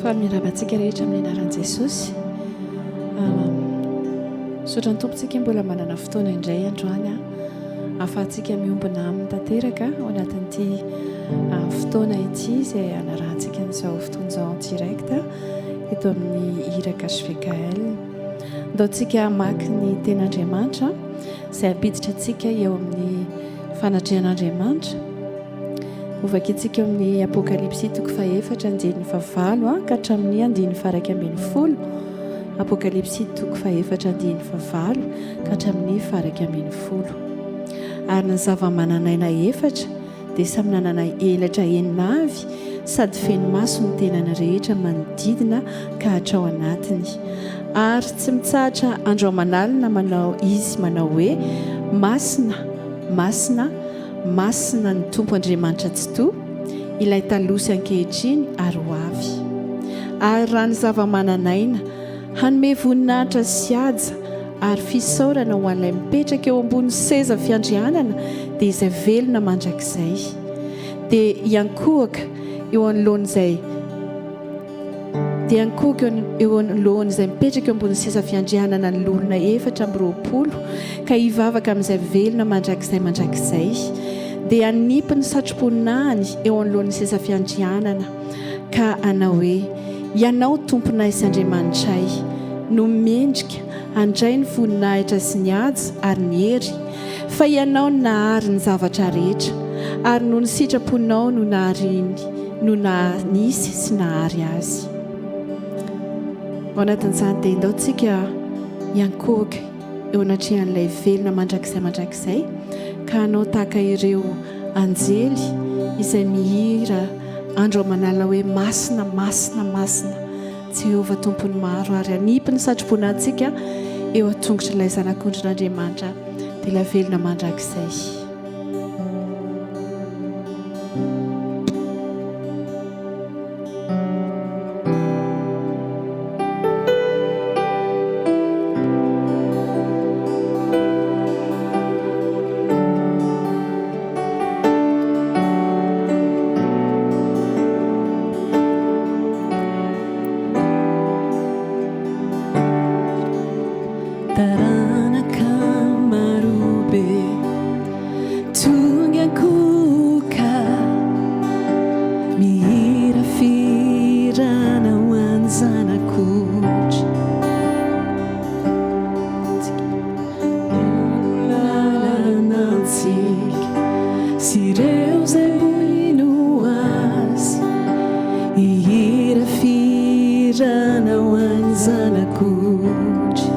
Faly miarahaba antsika rehetra amin'ny anaran'i Jesosy. Misaotra ny Tompo tsika mbola manana fotoana indray androany ahafahantsika miombona aminy tanteraka ao anatin'ity fotoana ity izay anarahantsika an'izao fotoana izao en direct eto amin'ny Iraka HVKL. Ndao tsika hamaky ny tenin'Andriamanitra izay hampiditra antsika eo amin'ny fanatrehan'Andriamanitra. Hovakintsika eo amin'ny Apokalypsy toko fahefatra andininy fahavalo ka hatramin'ny andininy faha-11. Apokalypsy toko fahefatra andininy fahavalo ka hatramin'ny faha-11. Ary ny zava-manan'aina efatra dia samy nanana elatra enina avy sady feno maso ny tenany rehetra manodidina ka hatrao anatiny. Ary tsy mitsahatra andro aman'alina manao izy manao hoe, Masina, masina, masina ny Tompo Andriamanitra Tsitoha, ilay taloha sy ankehitriny ary ho avy. Ary raha ny zava-manan'aina Hanome voninahitra sy haja ary fisaorana ho an'ilay mipetraka eo ambony seza fiandrianana dia izay velona mandrakizay. Dia hiankohoka eo anoloan'izay dia hiankohoka eo anoloan'izay mipetraka eo ambony seza fiandrianana ny loholona 24 ka hivavaka amin'izay velona mandrakizay mandrakizay. Dia hanipy ny satroboninahiny eo anoloan'ny seza fiandrianana. ka hanao hoe, Ianao Tomponay sy Andriamanitray, no mendrika handray ny voninahitra sy ny haja ary ny hery, fa Ianao no nahary ny zavatra rehetra, ary noho ny sitraponao no nahariany, no naha-nisy sy nahary azy. Ao anatin'izany dia ndao tsika hiankohoka eo anatrehan'ilay velona mandrakizay mandrakizay ka hanao tahaka ireo anjely izay mihira andro aman'alina hoe masina masina masina Jehovah Tompon'ny maro ary hanipy ny satroboninantsika eo an-tongotr'ilay Zanak'ondrin'Andriamanitra dia ilay velona mandrakizay. Taranaka marobe tonga ankohoka mihira fihirana ho an'ny Zanak'ondry. Lalana antsika sy ireo izay mino Azy hihira fihirana ho an'ny Zanak'ondry.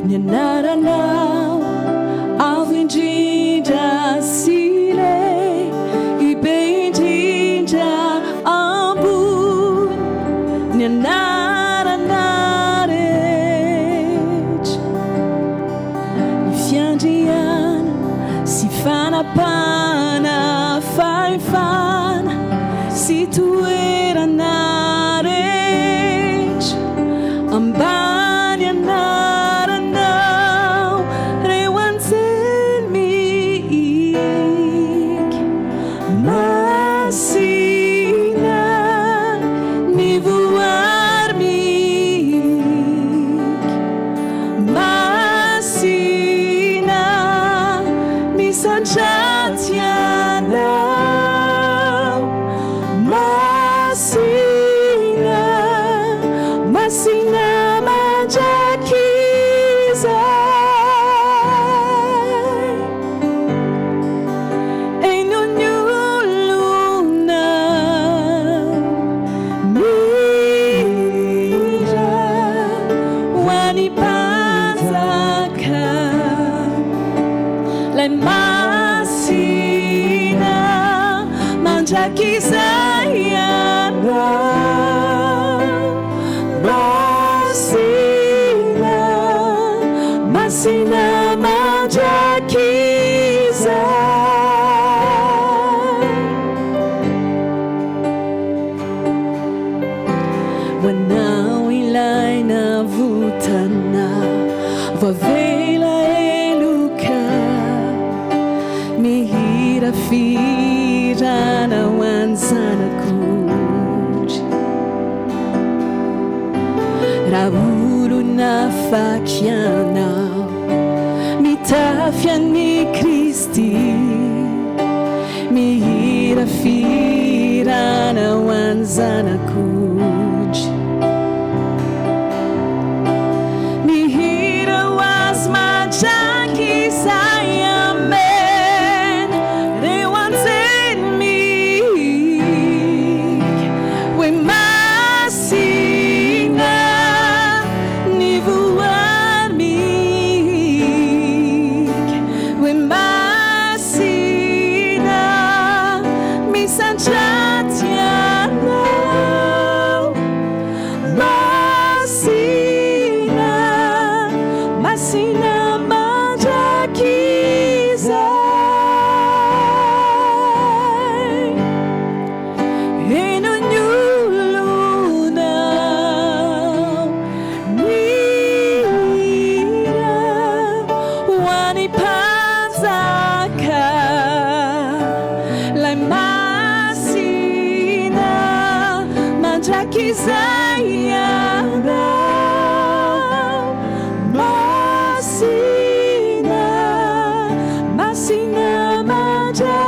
Ny anaranao avo indrindra sy lehibe indrindra ambony ny anarana rehetra. Ny fiandrianana sy fanapahana fahefana sy toerana rehetra ambany anaranao reo anjely mihika masina ny voary mihika Masina misandratra Ianao Masina, masina mandrakizay. Eny ny olona mihira ho an'ny Mpanjaka, 'Lay Masina mandrakizay Ianao. Masina, masina mandrakizay. Ho anao ilay navotana, voavela heloka, mihira fihirana ho an'ny zanak'ondry. afaka ianao Mitafy an'i Kristy Mihira fihirana ho an'ny Zanak'ondry Mihira ho azy mandrakizay Amen Reo anjely mihika hoe masina Ny voary mihika hoe masina Misandratra Ianao Masina, masina mandrakizay. Heno ny olona mihira ho an'ny Mpanjaka, 'Lay masina mandrakizay Ianao. Masina, masina mandrakizay.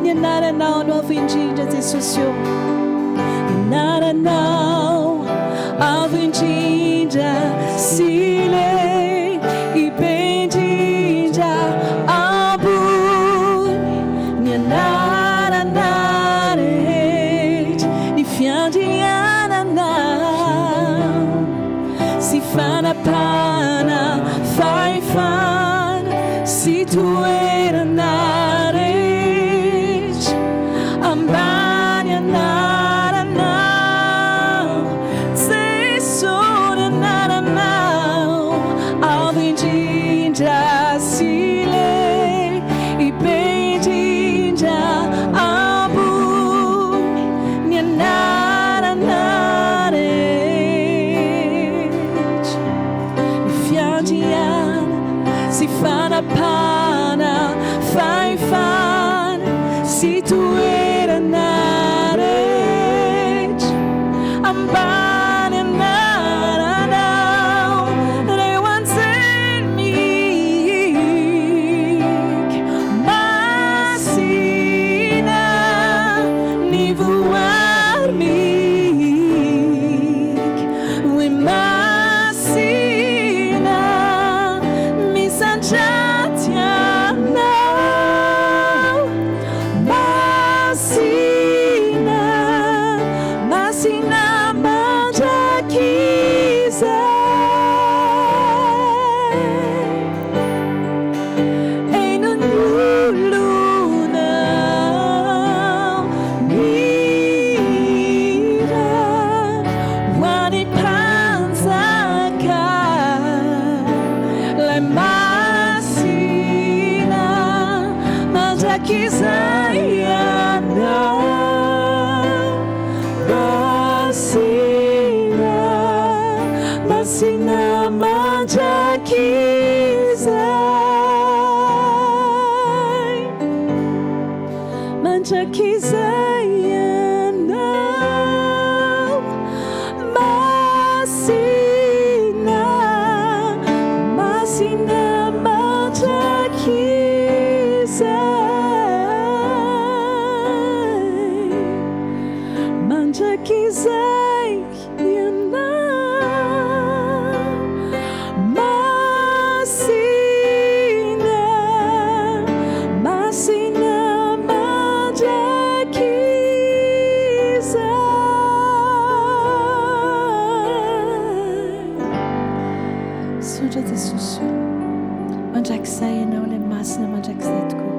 Ny anaranao no avo indrindra Jesosy ô. Ny anaranao avo indrindra sy lehibe indrindra ambony ny anarana rehetra, ny fiandrianana sy fanapahana fahefana sy toerana rehetra ambany anaranao Jeso ny anaranao avo indrindra sy lehibe indrindra ambony ny anarana rehetra ny fiandrianana sy fanapahana fahefana sy toerana rehetra ambany anaranao reo anjely mihika masina ny voary mihika hoe masina misandratra Ianao masina masina mandrakizay Eny ny olona mihira ho an'ny Mpanjaka 'Lay masina mandrakizay Ianao masina masina mandrakizay mandrakizay Ianao masina masina mandrakizay mandrakizay Ianao masina masina mandrakizay Misaotra Jesosy o. Mandrakizay Ianao ilay masina mandrakizay tokoa.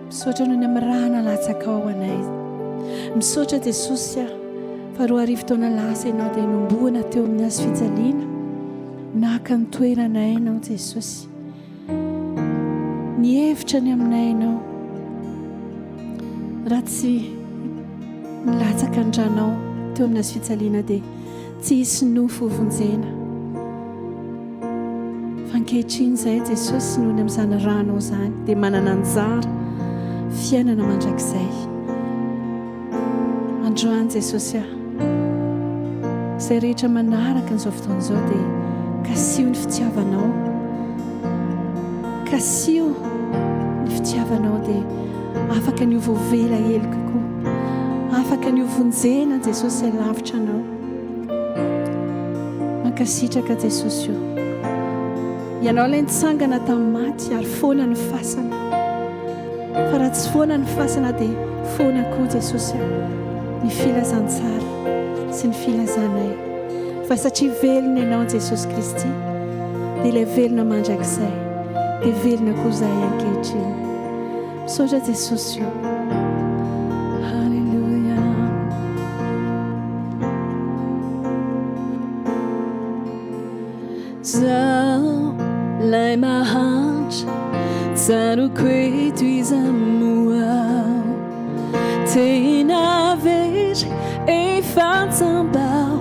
Misaotra noho ny amin'ny rà nalatsakao ho anay. Misaotra Jesosy a, fa 2000 taona lasa Ianao dia nomboana teo amin'ny hazo fijaliana. Naka ny toeranay Ianao Jesosy. Nihevitra ny aminay Ianao. Raha tsy nilatsaka ny rànao teo amin'ny hazo fijaliana dia tsy hisy nofo hovonjena. Fa ankehitriny izahay Jesosy noho ny amin'izany rànao izany dia manana anjara fiainana mandrakizay. Androany Jesosy ah, izay rehetra manaraka an'izao fotoana izao dia kasiho ny fitiavanao. Kasiho ny fitiavanao dia afaka ny ho voavela heloka koa. Afaka ny ho vonjena Jesosy izay lavitra anao. Mankasitraka Jesosy o. Ianao ilay nitsangana tamin'ny maty ary foana ny fasana. Fa raha tsy foana ny fasana dia foana koa Jesosy a, ny filazantsara sy ny filazanay. Fa satria velona Ianao Jesosy Kristy dia ilay velona mandrakizay dia velona koa izahay ankehitriny. Misaotra Jesosy o. Haleloia. Zaho lay mahantra, tsaroako eto iza moa aho. Tena very efa jamba aho,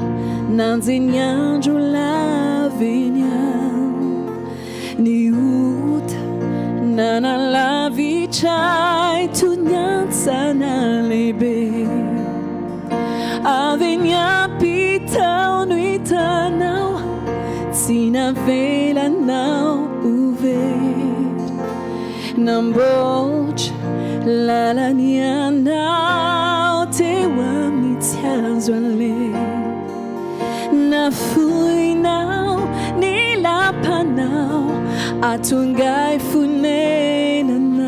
nanjeny ny andro lava eny aho. Ny ota nanalavitra ahy toy ny antsana lehibe. Avy eny ampitao no hitanao, tsy navelanao ho very. Namboatra lalana ianao teo amin'ny tsy azo aleha. Nafoinao ny lapanao, ahatonga ahy fonenanao.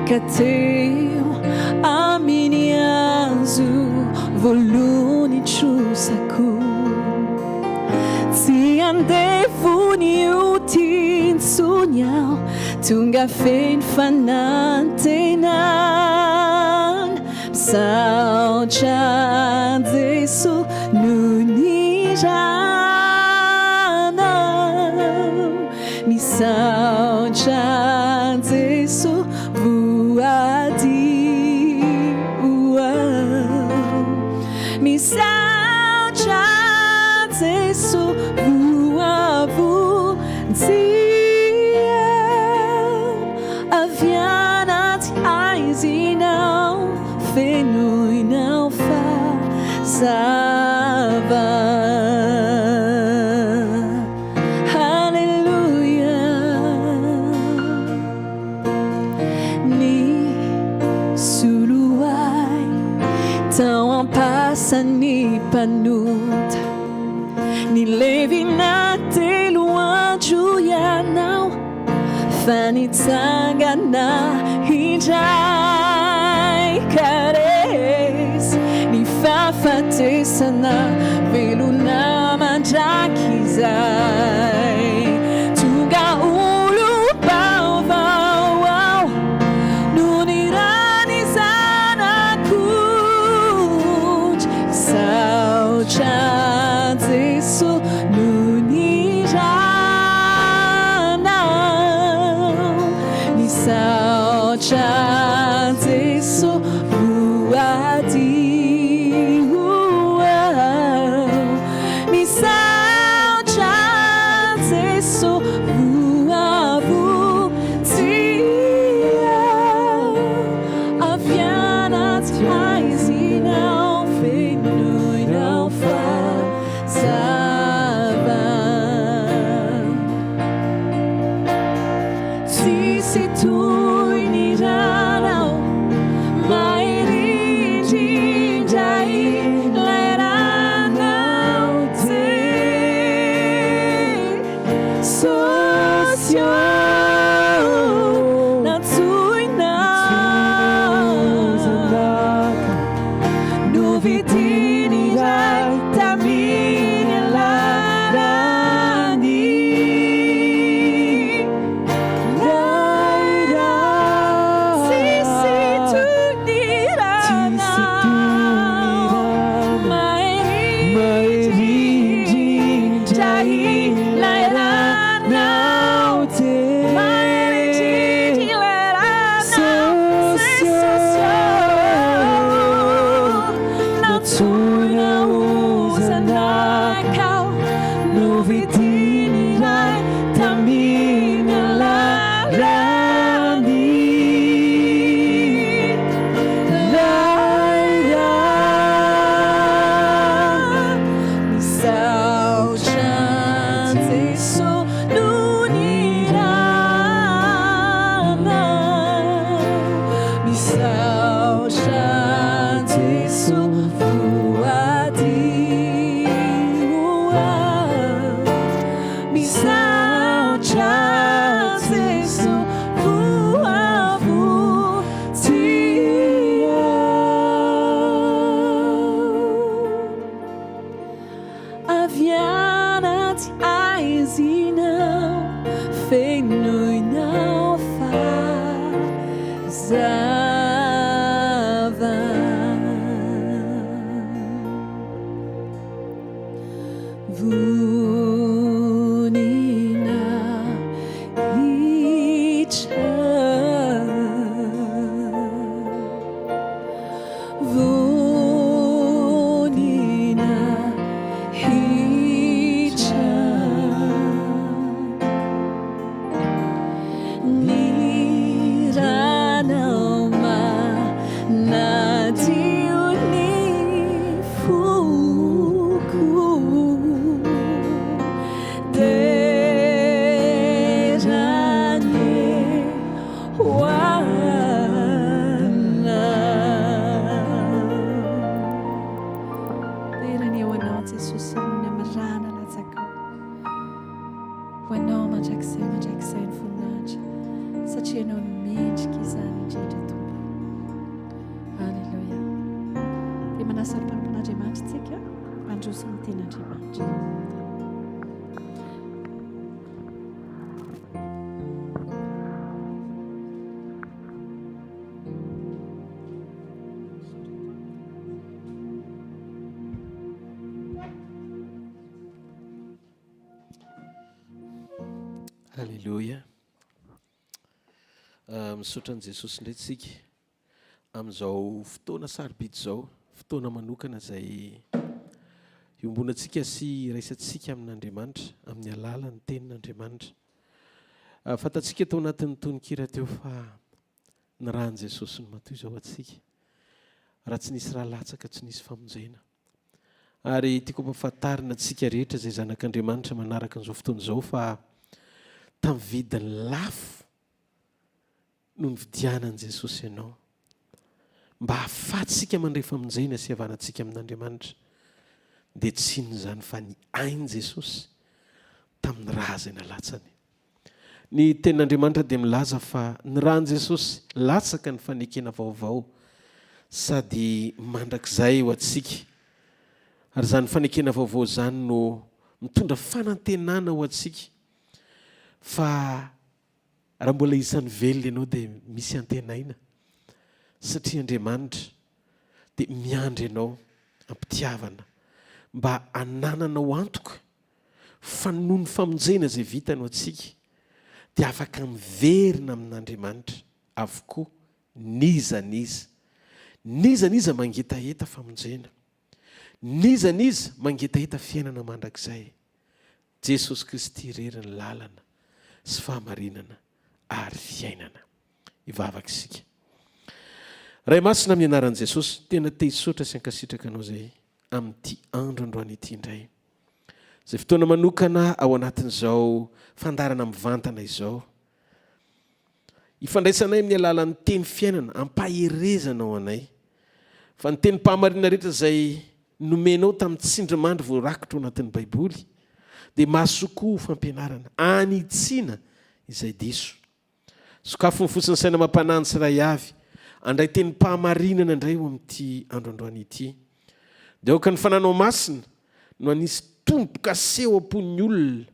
Ka teo amin'ny hazo voalohany trosako. Tsy andevon'ny ota intsony aho, tonga feno fanantenana. Misaotra Jeso noho ny ranao. Misaotra Jeso voadio aho. Misaotra Jeso voavonjy aho. Avy anaty haizina aho, fenoinao fahazavana. Haleloia. Ny solo ahy tao am-pasan'ny mpanota. Nilevina telo andro ianao. Fa nitsangana indray ka resy ny fahafatesana, velona mandrakizay. Tonga olom-baovao aho noho ny ran'ny Zanak'ondry. Misaotra Jesoa noho ny ranao. Misaotra Jeso voadio aho. Misaotra Jeso voavonjy aho. Avy anaty haizina aho fenoinao fahazavana. Tsisy toy ny ranao, mahery indrindra ilay ranao Jesosy ô, nantsoinao, novidiny iray tamin'ny alalan'ny Tsisy toy ny ranao, mahery indrindra ilay ranao Jesosy. Voninahitra. Voninahitra. Ny ranao manadio ny foko. Derane ho anao. Derane ho anao Jesosy noho ny amin'ny rà nalatsakao. Ho anao mandrakizay mandrakizay ny voninahitra satria ianao no mendrika izany indrindra Tompo. Alléluia. Dia manasa ny mpanompon'Andriamanitra isika handroso ny tenin'Andriamanitra. Alléluia. Ah, misaotra an'i Jesosy indray tsika amin'izao fotoana sarobidy izao, fotoana manokana izay iombonantsika sy iraisantsika amin'Andriamanitra amin'ny alalan'ny tenin'Andriamanitra. Ah, fantatsika tao anatin'ny tononkira teo fa ny ran'i Jesosy no matoy izao antsika. Raha tsy nisy ra latsaka tsy nisy famonjena. Ary tiako ampahafantarina antsika rehetra izay zanak'Andriamanitra manaraka an'izao fotoana izao fa tamin'ny vidiny lafo no nividianan'i Jesosy anao mba hahafahantsika mandray famonjena sy hihavanantsika amin'Andriamanitra dia tsy inona izany fa ny ain'i Jesosy tamin'ny rà izay nalatsany. Ny tenin'Andriamanitra dia milaza fa ny ràn'i Jesosy latsaka ny fanekena vaovao sady mandrakizay ho antsika. Ary izany fanekena vaovao izany no mitondra fanantenana ho antsika fa Raha mbola isan'ny velona ianao dia misy antenaina satria Andriamanitra dia miandry anao am-pitiavana mba hanananao antoka fa noho ny famonjena izay vitany ho antsika dia afaka miverina amin'Andriamanitra avokoa n'iza n'iza. N'iza n'iza mangetaheta famonjena. N'iza n'iza mangetaheta fiainana mandrakizay. Jesosy Kristy irery ny lalana sy fahamarinana ary fiainana. Hivavaka isika. Ray Masina amin'ny anaran'i Jesosy, tena te hisaotra sy hankasitraka Anao izay amin'ity andro androany ity indray. Izay fotoana manokana ao anatin'izao fandaharana mivantana izao. Ifandraisanay amin'ny alalan'ny teny fiainana, ampaherezana ho anay. Fa ny tenim-pahamarinana rehetra izay nomenao tamin'ny tsindrimandry voarakitra ao anatin'ny Baiboly dia mahasoa koa ho fampianarana, hanitsiana izay diso. Sokafy ny fo sy ny saina amam-panahy ny tsirairay avy, handray tenim-pahamarinana indray ho amin'ity andro androany ity. Dia aoka ny Fananao Masina no hanisy tombo-kase ao am-pon'ny olona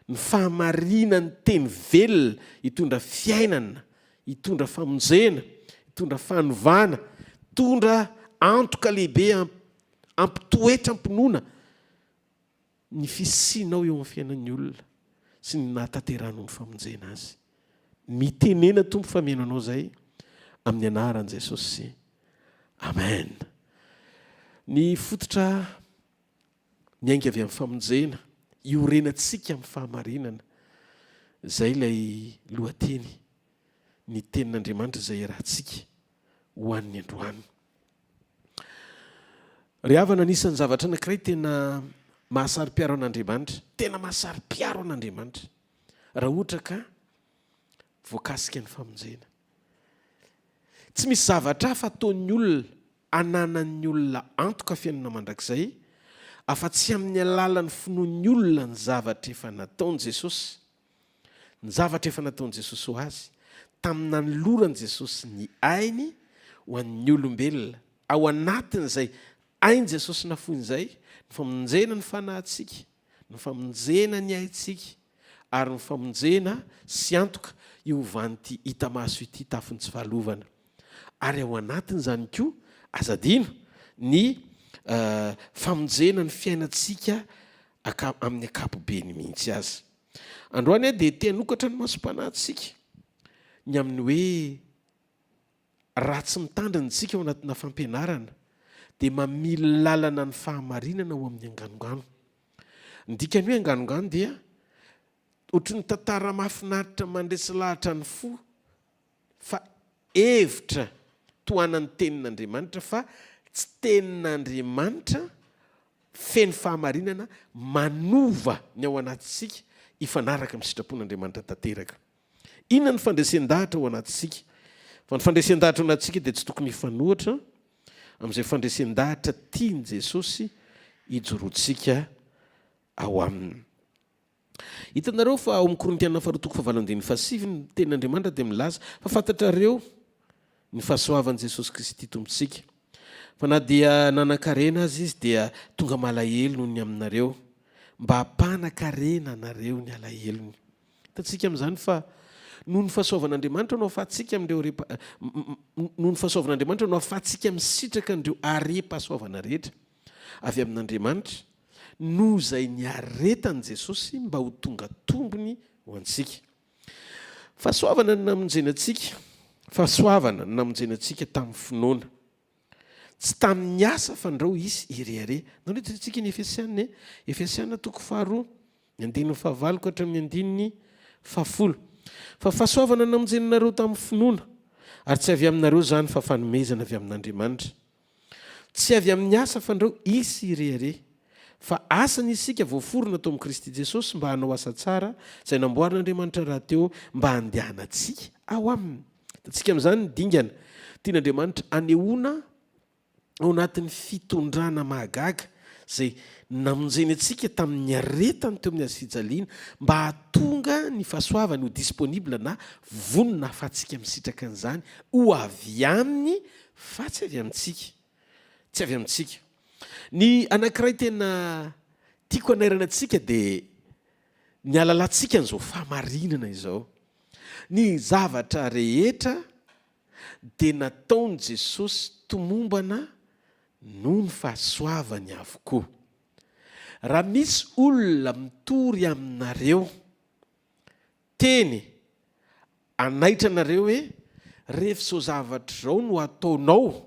ny fahamarinan'ny teny velona hitondra fiainana, hitondra famonjena, hitondra fanovana, hitondra antoka lehibe hampitoetra am-pinoana ny fisianao eo amin'ny fiainan'ny olona sy ny nahatanterahanao ny famonjena azy. Mitenena Tompo fa mihaino anao izay amin'ny anaran'i Jesosy. Amen. Ny fototra Miainga avy amin'ny famonjena, iorenantsika amin'ny fahamarinana. Izay ilay lohateny, ny tenin'Andriamanitra izay iarahantsika ho an'ny androany. Ry havana, anisan'ny zavatra anankiray tena mahasaro-piaro an'Andriamanitra, tena mahasaro-piaro an'Andriamanitra, raha ohatra ka voakasika ny famonjena. Tsy misy zavatra hafa ataon'ny olona ananan'ny olona antoka fiainana mandrakizay, afa-tsy amin'ny alalan'ny finoan'ny olona ny zavatra efa nataon'i Jesosy, ny zavatra efa nataon'i Jesosy ho azy, tamin'ny nanoloran'i Jesosy ny ainy ho an'ny olombelona. Ao anatin'izay ain'i Jesosy nafoiny izay, ny famonjena ny fanahintsika, ny famonjena ny aintsika, ary ny famonjena sy antoka hiovan'ity hita maso ity tafon'ny tsy fahalovana. Ary ao anatin'izany koa, aza adino, ny famonjena ny fiainantsika amin'ny ankapobeny mihitsy aza. Androany aho dia te hanokatra ny masom-panahintsika ny amin'ny hoe raha tsy mitandrina isika ao anatina fampianarana dia mamily lalana ny fahamarinana ho amin'ny anganongano. Ny dikan'ny hoe anganongano dia ohatry ny tantara mahafinaritra mandresy lahatra ny fo fa hevitra tohanan'ny tenin'Andriamanitra fa tsy tenin'Andriamanitra feno fahamarinana manova ny ao anatintsika hifanaraka amin'ny sitrapon'Andriamanitra tanteraka. Inona ny fandresen-dahatra ao anatintsika? Fa ny fandresen-dahatra ao anatintsika dia tsy tokony hifanohitra amin'izay fandresen-dahatra tian'i Jesosy hijoroantsika ao aminy. Hitanareo fa ao amin'ny Korintiana faharoa toko fahavalo andininy fahasivy ny tenin'Andriamanitra dia milaza fa fantatrareo ny fahasoavan'i Jesosy Kristy Tompontsika, fa na dia nanan-karena aza Izy dia tonga malahelo noho ny aminareo, mba hampanan-karena anareo ny alahelony. Hitantsika amin'izany fa noho ny fahasoavan'Andriamanitra no ahafahantsika amin'ireo harem-pa-, noho ny fahasoavan'Andriamanitra no ahafahantsika misitraka an'ireo harem-pahasoavana rehetra avy amin'Andriamanitra, noho izay niaretan'i Jesosy mba ho tonga tombony ho antsika. Fahasoavana no namonjena antsika, fahasoavana no namonjena antsika tamin'ny finoana. Tsy tamin'ny asa fandrao hisy hirehareha. Nareo hitantsika ny Efesiana e? Efesiana toko faharoa, ny andininy fahavalo ka hatramin'ny andininy fahafolo. Fa fahasoavana no namonjena anareo tamin'ny finoana, ary tsy avy aminareo izany fa fanomezana avy amin'Andriamanitra. Tsy avy amin'ny asa fandrao hisy hirehareha, fa asany isika voaforona tao amin'i Kristy Jesosy mba hanao asa tsara izay namboarin'Andriamanitra rahateo mba handehanantsika ao aminy. Hitantsika amin'izany ny dingana tian'Andriamanitra hanehoana ao anatin'ny fitondrana mahagaga izay namonjeny antsika tamin'ny niaretany teo amin'ny hazofijaliana mba hahatonga ny fahasoavany ho disponible na vonona hahafahantsika misitraka an'izany ho avy aminy fa tsy avy amintsika. Tsy avy amintsika. Ny anankiray tena tiako hanairana antsika dia ny hahalalantsika an'izao fahamarinana izao. Ny zavatra rehetra dia nataon'i Jesosy tomombana noho ny fahasoavany avokoa. Raha misy olona mitory aminareo teny hanaitra anareo hoe rehefa izao zavatra izao no ataonao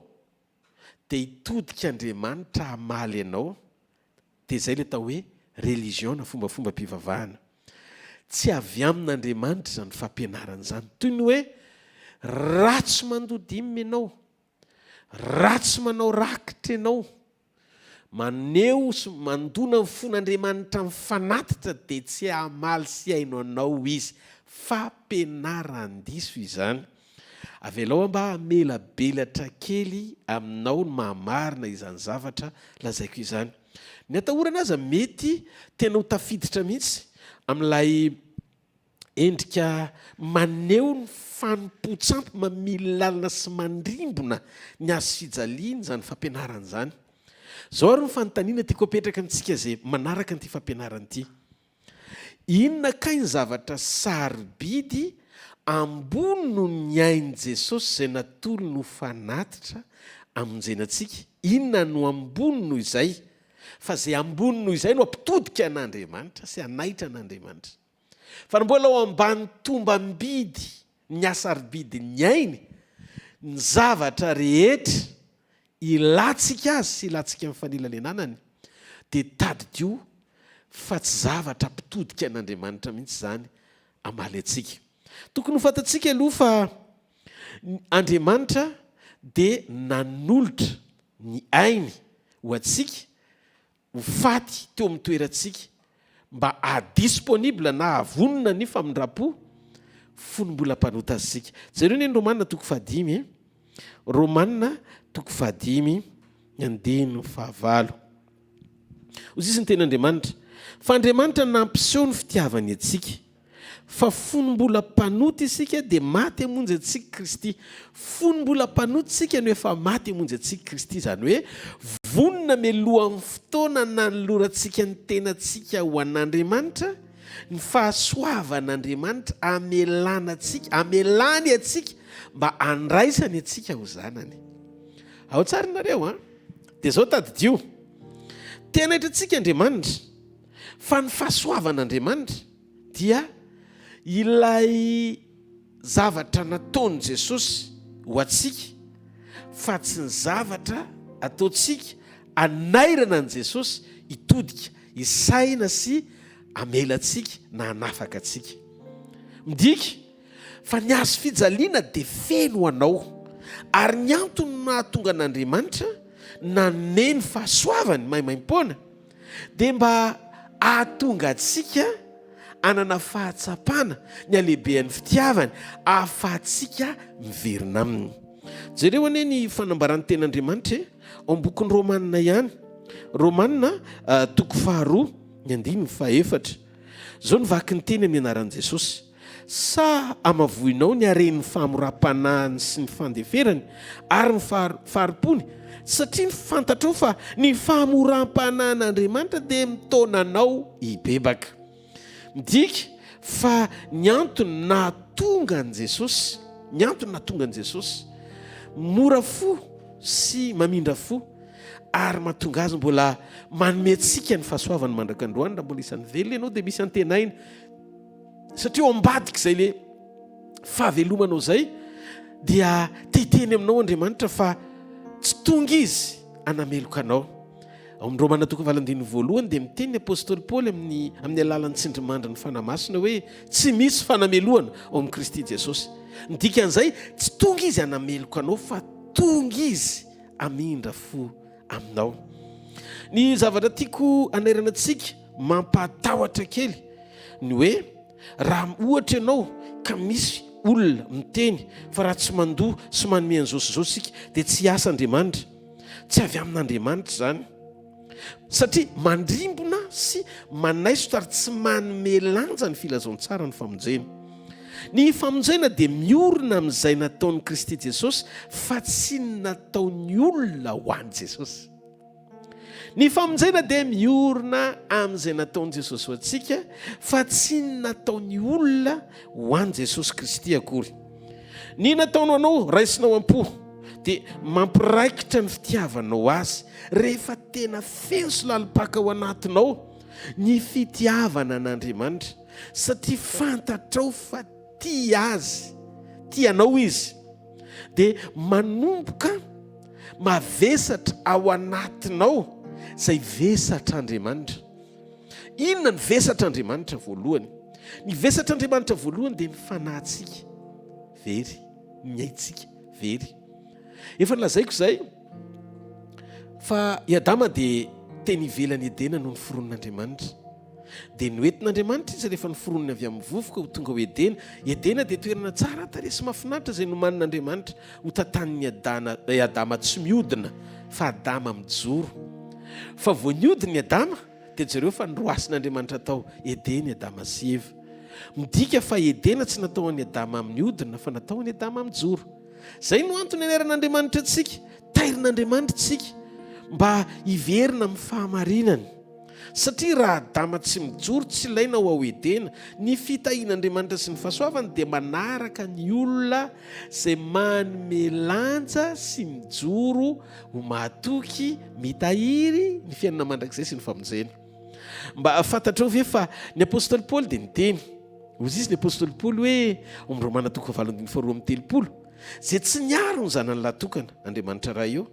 dia hitodika Andriamanitra hamaly anao, dia izay ilay atao hoe religion na fombafombam-pivavahana. Tsy avy amin'Andriamanitra izany fampianarana izany. Toy ny hoe raha tsy mandoa dime ianao, raha tsy manao rakitra ianao, maneho sy mandona ny fon'Andriamanitra amin'ny fanatitra dia tsy hamaly sy haino anao Izy. Fampianaran-diso izany. Avelao aho mba hamelabelatra kely aminao ny maha-marina izany zavatra lazaiko izany. Ny atahorana aza mety tena ho tafiditra mihitsy amin'ilay endrika maneho ny fanompoan-tsampy mamily lalina sy mandrimbona ny hazo fijaliana izany fampianarana izany. Izao ary ny fanontaniana tiako apetraka amintsika izay manaraka an'ity fampianarana ity. Inona kay ny zavatra sarobidy ambony noho ny ain'i Jesosy izay natolony ho fanatitra hamonjena antsika? Inona no ambony noho izay? Fa izay ambony noho izay no hampitodika an'Andriamanitra sy hanaitra an'Andriamanitra. Fa ny mbola ao ambany tombam-bidy ny hasarobidin'ny ainy, ny zavatra rehetra ilantsika azy sy ilantsika ny fanelanelanany, dia tadidio fa tsy zavatra mpitodika an'Andriamanitra mihitsy izany hamaly antsika. Tokony ho fantatsika aloha fa Andriamanitra dia nanolotra ny ainy ho antsika ho faty teo amin'ny toerantsika mba haha-disponible na hahavonona ny famindram-po fony mbola mpanota isika. Jereo anie ny Romana toko fahadimy e. Romana toko fahadimy ny andininy fahavalo. Hoy sisa ny tenin'Andriamanitra, Fa Andriamanitra nampiseho ny fitiavany antsika, fa fony mbola mpanota isika dia maty hamonjy antsika Kristy. Fony mbola mpanota isika no efa maty hamonjy antsika Kristy, izany hoe vonona mialohan'ny fotoana nanolorantsika ny tenantsika ho an'Andriamanitra. Ny fahasoavan'Andriamanitra amelana antsika, amelany antsika mba handraisany antsika ho zanany. Ao tsara nareo an! Dia izao tadidio, te hanaitra antsika Andriamanitra, fa ny fahasoavan'Andriamanitra dia ilay zavatra nataon'i Jesosy ho antsika fa tsy ny zavatra ataontsika hanairana an'i Jesosy hitodika hisaina sy hamela antsika na hanafaka antsika. Midika fa ny hazo fijaliana dia feno ho anao ary ny antony nahatonga an'Andriamanitra nanome ny fahasoavany maimaimpoana dia mba hahatonga antsika hanana fahatsapana ny halehibehan'ny fitiavany ahafahantsika miverina aminy. Jereo anie ny fanambaran'ny Tenin'Andriamanitra e, ao amin'ny bokin'ny Romanina ihany, Romanina toko faharoa, ny andininy fahefatra. Izao no vaky ny teny amin'ny anaran'i Jesosy. Sa hamavoinao ny haren'ny fahamoram-panahiny sy ny fandeferany ary ny fahari-pony, satria fantatrao fa ny fahamoram-panahin'Andriamanitra dia mitaona anao hibebaka. Midika fa ny antony nahatonga an'i Jesosy, ny antony nahatonga an'i Jesosy mora fo sy mamindra fo ary mahatonga azy mbola manome antsika ny fahasoavany mandrak'androany, raha mbola isan'ny velona ianao dia misy antenaina. Satria ao ambadik'izay le fahavelomanao izay dia te hiteny aminao Andriamanitra fa tsy tonga Izy hanameloka anao. Ao amin'ny Romana toko valo andininy voalohany dia miteny ny apostoly Paoly amin'ny amin'ny alalan'ny tsindrimandrin'ny Fanahy Masina hoe tsy misy fanamelohana ao amin'i Kristy Jesosy. Ny dikan'izay tsy tonga Izy hanameloka anao fa tonga Izy hamindra fo aminao. Ny zavatra tiako hanairana antsika mampahatahotra kely ny hoe raha ohatra ianao ka misy olona miteny fa raha tsy mandoa sy manome an'izao sy izao isika dia tsy hiasa Andriamanitra. Tsy avy amin'Andriamanitra izany. Satria mandrimbona sy manaisotra ary tsy manome lanja ny filazantsara ny famonjena. Ny famonjena dia miorina amin'izay nataon'i Kristy Jesosy fa tsy ny nataon'ny olona ho an'i Jesosy. Ny famonjena dia miorina amin'izay nataon'i Jesosy ho antsika fa tsy ny nataon'ny olona ho an'i Jesosy Kristy akory. Ny nataony ho anao raisinao am-po dia mampiraikitra ny fitiavanao Azy rehefa tena feno sy lalim-paka ao anatinao ny fitiavana an'Andriamanitra satria fantatrao fa tia Azy, tia anao Izy dia manomboka mavesatra ao anatinao izay vesatr'Andriamanitra. Inona ny vesatr'Andriamanitra voalohany? Ny vesatr'Andriamanitra voalohany dia ny fanahintsika very, ny aintsika very. Efa nolazaiko izay fa i Adama dia teny ivelan'i Edena no noforonin'Andriamanitra. Dia noentin'Andriamanitra izy rehefa noforoniny avy amin'ny vovoka ho tonga ao Edena. Edena dia toerana tsara tarehy sy mahafinaritra izay nomanin'Andriamanitra ho tantanin'i Adana, i Adama tsy miodina fa Adama mijoro. Fa vao niodina i Adama dia jereo fa noroasin'Andriamanitra tao Edena i Adama sy Eva. Midika fa Edena tsy natao an'i Adama miodina fa natao an'i Adama mijoro. Izay no antony aneran'Andriamanitra antsika, tairin'Andriamanitra isika mba hiverina amin'ny fahamarinany. Satria raha Adama tsy mijoro, tsy ilaina ho ao Edena. Ny fitahian'Andriamanitra sy ny fahasoavany dia manaraka ny olona izay manome lanja sy mijoro ho mahatoky, mitahiry ny fiainana mandrakizay sy ny famonjena. Mba fantatrao ve fa ny apostoly Paoly dia niteny, hoy izy ny apostoly Paoly hoe, ao amin'ny Romana toko fahavalo andininy faharoa amby 30, Izay tsy niaro ny zanany lahy tokana, Andriamanitra Ray io,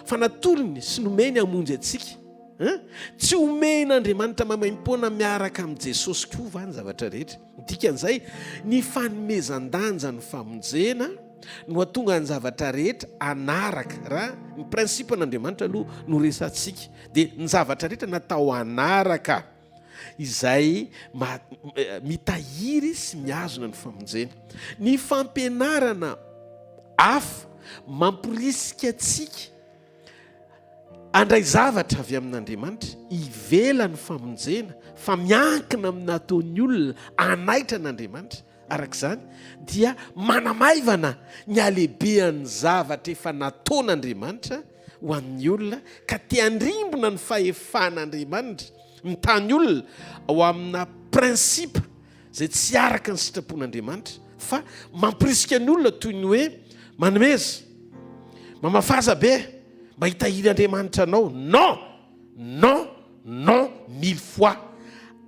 fa natolony sy nomeny hamonjy antsika. Hein? Tsy omen'Andriamanitra maimaimpoana miaraka amin'i Jesosy koa va ny zavatra rehetra? Ny dikan'izay, ny fanomezan-danja ny famonjena no hahatonga ny zavatra rehetra hanaraka. Raha ny principe-n'Andriamanitra aloha no resahantsika, dia ny zavatra rehetra natao hanaraka izay mitahiry sy mihazona ny famonjena. Ny fampianarana hafa mamporisika antsika Handray zavatra avy amin'Andriamanitra ivelan'ny famonjena fa miankina amin'ny nataon'ny olona hanaitra an'Andriamanitra. Araka izany, dia manamaivana ny halehibehan'ny zavatra efa nataon'Andriamanitra ho an'ny olona ka te handrimbona ny fahefan'Andriamanitra mitany olona ao amina. principe izay tsy araka ny sitrapon'Andriamanitra fa mampirisika ny olona toy ny hoe manomeza, mamafaza be mba hitahiry Andriamanitra anao. Non! Non! Non! Mille fois!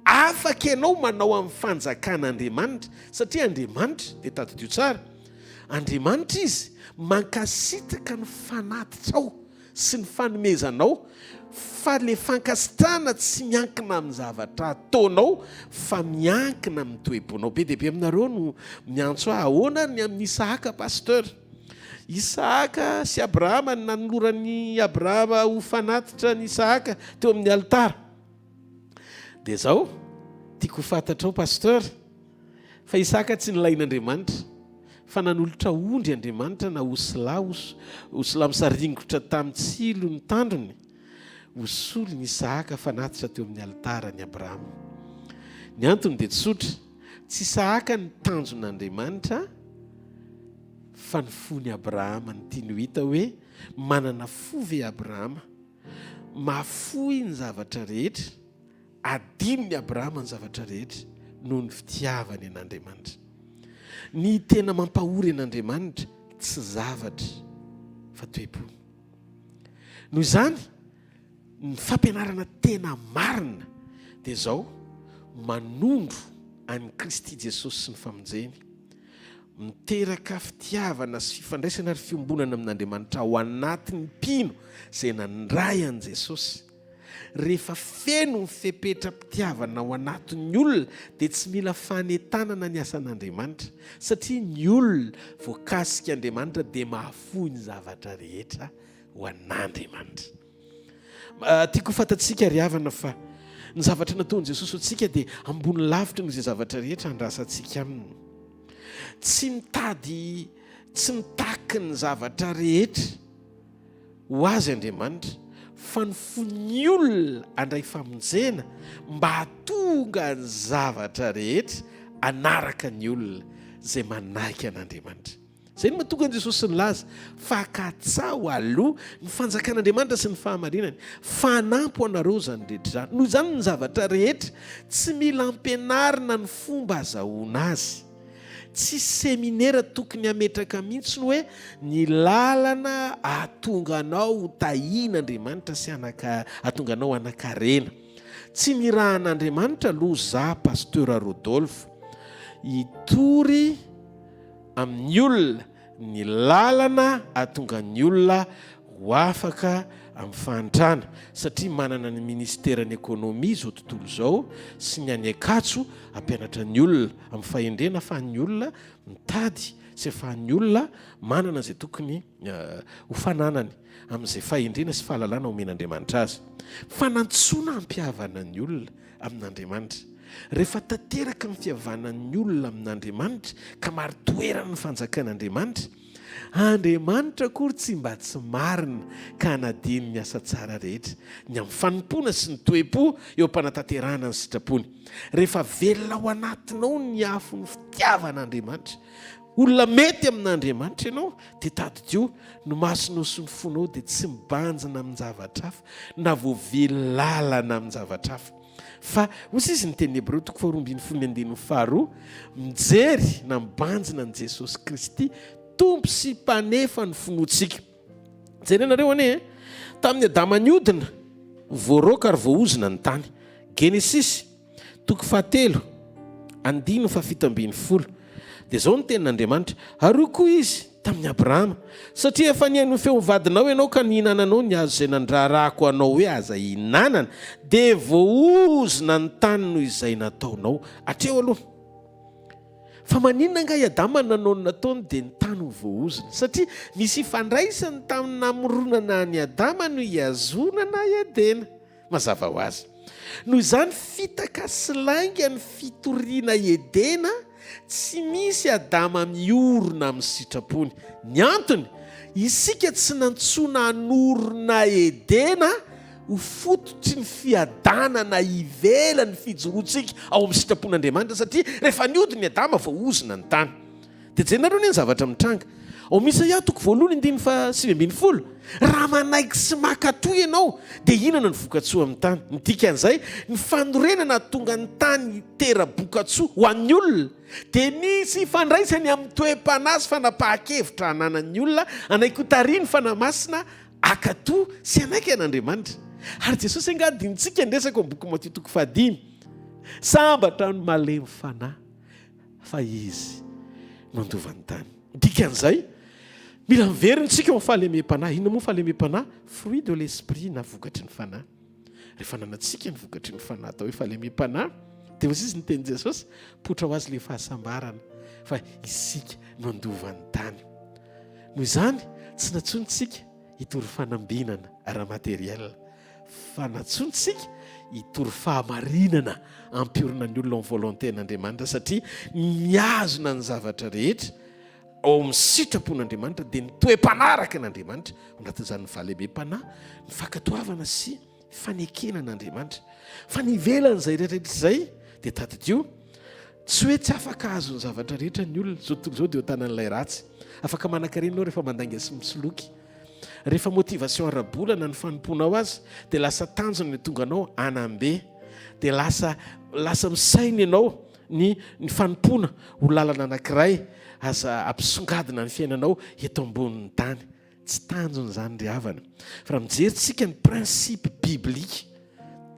Afaka ianao manao amin'ny fanjakan'Andriamanitra satria Andriamanitra dia tadidio tsara, Andriamanitra Izy mankasitraka ny fanatitrao sy ny fanomezanao fa le fankasitrahana tsy miankina amin'ny zavatra ataonao fa miankina amin'ny toe-ponao. Be dia be aminareo no miantso ahy ahoana ny amin'i Isahaka Pasteur? Isahaka sy Abrahama ny nanoloran'i Abrahama ho fanatitra an'i Isahaka teo amin'ny alitara. Dia zao, tiako ho fantatrao Pasteur fa Isaka tsy nilain'Andriamanitra fa nanolotra ondry Andriamanitra na osilahy, osilahy misaringotra tamin'ny tsilo ny tandrony ho solon'i Isahaka fanatitra teo amin'ny alitaran'i Abrahama. Ny antony dia tsotra, tsy Isahaka ny tanjon'Andriamanitra fa ny fon'i Abrahama no tiany ho hita hoe manana fo ve Abrahama Mahafoy ny zavatra rehetra, adinon'i Abrahama ny zavatra rehetra noho ny fitiavany an'Andriamanitra. Ny tena mampahory an'Andriamanitra tsy zavatra fa toe-po. Noho izany, ny fampianarana tena marina dia izao, manondro an'i Kristy Jesosy sy ny famonjeny. Miteraka fitiavana sy fifandraisana ary fiombonana amin'Andriamanitra ao anatin'ny mpino izay nandray an'i Jesosy. Rehefa feno ny fepetram-pitiavana ao anatin'ny olona dia tsy mila fanentanana ny asan'Andriamanitra satria ny olona voakasik'Andriamanitra dia mahafoy ny zavatra rehetra ho an'Andriamanitra. Tiako ho fantatsika ry havana fa ny zavatra nataon'i Jesosy ho antsika dia ambony lavitra noho izay zavatra rehetra andrasantsika aminy. Tsy mitady, tsy mitaky ny zavatra rehetra ho azy Andriamanitra, fa ny fon'ny olona handray famonjena mba hahatonga ny zavatra rehetra hanaraka ny olona izay manaiky an'Andriamanitra. Izay no mahatonga an'i Jesosy nilaza fa katsaho aloha ny fanjakan'Andriamanitra sy ny fahamarinany, fa hanampy ho anareo izany rehetra izany. Noho izany ny zavatra rehetra tsy mila ampianarina ny fomba azahoana azy. Tsy seminera tokony hametraka mihitsy ny hoe ny lalana hahatonga anao ho tahian'Andriamanitra sy hahatonga anao hanan-karena. Tsy nirahan'Andriamanitra aloha za Pasteur Rodolphe hitory amin'ny olona ny lalana hahatonga ny olona ho afaka amin'ny fahantrana satria manana ny ministeran'ny ekonomia izao tontolo izao sy ny any Ankatso hampianatra ny olona amin'ny fahendrena ahafahan'ny olona mitady sy ahafahan'ny olona manana izay tokony ho fananany amin'izay fahendrena sy fahalalana omen'Andriamanitra azy. Fanantsoana hampihavana ny olona amin'Andriamanitra. Rehefa tanteraka ny fihavanan'ny olona amin'Andriamanitra ka marin-toerana ny fanjakan'Andriamanitra, Andriamanitra akory tsy mba tsy marina ka hanadino ny asa tsara rehetra, ny amin'ny fanompoana sy ny toe-po eo am-panatanterahana ny sitrapony. Rehefa velona ao anatinao ny afon'ny fitiavan'Andriamanitra, olona mety amin'Andriamanitra ianao, dia tadidio, ny masonao sy ny fonao dia tsy mibanjina amin-javatra hafa na voavily lalana amin-javatra hafa. Fa, hoy izy ny tenin'ny Hebreo toko faharoa ambin'ny folo ny andininy faharoa, mijery na mibanjina an'i Jesosy Kristy, Tompo sy Mpanefa ny finoantsika. Jerenareo anie e! Tamin'i Adama niodina, voaroaka ary voaozona ny tany. Genesisy. Toko fahatelo, andininy fahafito ambin'ny folo. Dia izao no tenin'Andriamanitra, Ary hoy koa Izy tamin'i Abrahama, Satria efa nihaino ny feon'ny vadinao ianao ka nihinananao ny hazo izay nandrarako anao hoe aza ihinanana, dia voaozona ny tany noho izay nataonao. Hatreo aloha. Fa maninona angaha i Adama nanao ny nataony dia ny tany ho voaozona? Satria misy ifandraisany tamin'ny namoronana an'i Adama no hihazonana i Edena. Mazava ho azy. Noho izany, fitaka sy lainga ny fitoriana Edena, tsy misy Adama miorina amin'ny sitrapony. Ny antony, isika tsy nantsoina hanorina Edena ho fototry ny fiadanana ivelan'ny fijoroantsika ao amin'ny sitrapon'Andriamanitra, satria rehefa niodina i Adama, voaozona ny tany. Dia jerenareo anie ny zavatra mitranga. Ao amin'ny Isaia toko voalohany andininy faha 19, raha manaiky sy mankatò ianao dia hihinana ny vokatsoa amin'ny tany. Ny dikan'izay, ny fanorenana hahatonga ny tany hitera-bokatsoa ho an'ny olona dia misy ifandraisany amin'ny toe-panahy sy fanapahan-kevitra ananan'ny olona hanaiky hotarihin'ny Fanahy Masina hankatò sy hanaiky an'Andriamanitra. Ary Jesosy angaha adinontsika ny resaka ao amin'ny boky Matio toko fahadimy. Sambatra ny malemy fanahy fa izy mandova ny tany. Dikan'izay, mila miverina isika ao amin'ny fahalemem-panahy. Inona moa fahalemem-panahy? Fruit de l'esprit na vokatry ny fanahy. Rehefa ananantsika ny vokatry ny fanahy atao hoe fahalemem-panahy, dia hoy izy ny tenin'i Jesosy, poitra ho azy ilay fahasambarana fa isika no handova ny tany. Noho izany, tsy nantsointsika hitory fanambinana ara-materiel, fa nantsointsika hitory fahamarinana hampiorina ny olona ao amin'ny volonté-n'Andriamanitra, satria mihazona ny zavatra rehetra ao amin'ny sitrapon'Andriamanitra dia ny toe-panahy araka an'Andriamanitra, ao anatin'izany ny fahalemem-panahy, ny fankatoavana sy fanekena an'Andriamanitra. Fa ny ivelan'izay rehetra izay dia tadidio, tsy hoe tsy afaka hahazo ny zavatra rehetra ny olona, izao tontolo izao dia eo an-tanan'ilay ratsy. Afaka manankarena ianao rehefa mandainga sy misoloky. Rehefa motivation ara-bola na ny fanompoanao aza dia lasa tanjona ny tonga anao hanam-be, dia lasa lasa misaina ianao ny ny fanompoana ho lalana anankiray aza ampisongadina ny fiainanao eto ambonin'ny tany. Tsy tanjona izany ry havana. Fa raha mijery tsika ny principe biblique,